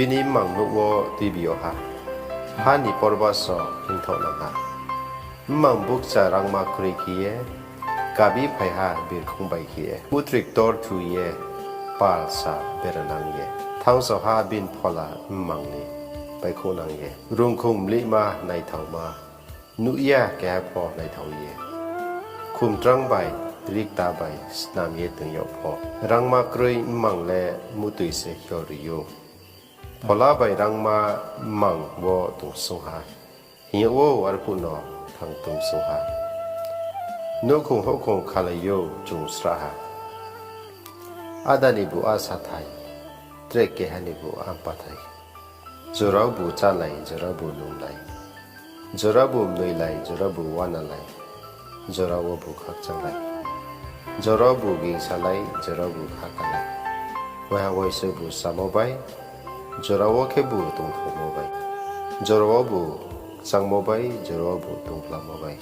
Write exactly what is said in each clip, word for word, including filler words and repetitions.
Bini mmang nouh wo tuibi yag ha, ha ni porbaso hingthaohnang ha. Mmang bukcha rangma kroi khe ye, kabi phai ha birkhong bai khe ye. Muhtri ktor thu ye, pal sa beranang ye, thanngsao ha bini phola mmang ni baihkhouhnang ye. Rungkhong mlihma naithaoma, nuh ya keha pho naithao ye. Khumtrang bai, rikta bai snam ye toing yag pho, rangma kroi mmang le muhtoi se hior ri ou. Phola bai rangma mmang wo tongsong ha, hing yag ou, arphuh no thang tongsong ha. Nouhkhong houhkhong khalai ou chung srahha. Áda ni bu á sathai, tre keha ni bu á mpáthai. Jorao bu chálai, jorao bu nunglai, jorao bu mnoilai, jorao bu uanalai, jorao wo bu khakchanglai, jorao bu gingsalai, jorao bu khakalai. Waiha waisa bu chámo bai, jorao wo khebu tongthaomo bai, jorao wo bu kchangmo bai, jorao wo bu tongphlamo bai.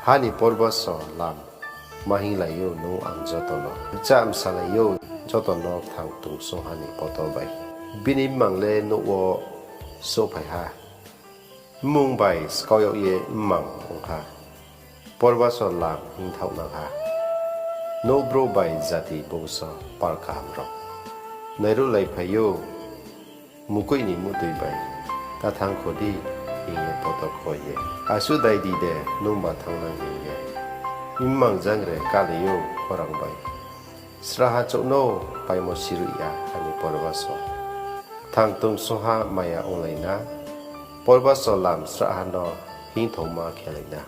Ha ni porbaso lam ma hinglai ou nung ang joto no. Bchah bsalai ou joto no kthang tongsong ha ni poto bai. Bini mmang le nouh wo souhphai ha. Mmung bai skau yag ye mmang ong ha. Porbaso lam hingthaohnang ha. Nouh brouh bai jati bungso pal kaham rao nairuhlaiphai ou. Mukoih ni muhtoi bai ta thanngkho di, hing ye poto kho ye. Asuh dai di de nungba thanngnang hing ye. Mmang jangre kálai ou khorang bai. Srahha chouh no paimo siruh ya ha ni porbaso. Kthang tongsong ha maya onglai na. Porbaso lam srahha no hingthaoma khelai na.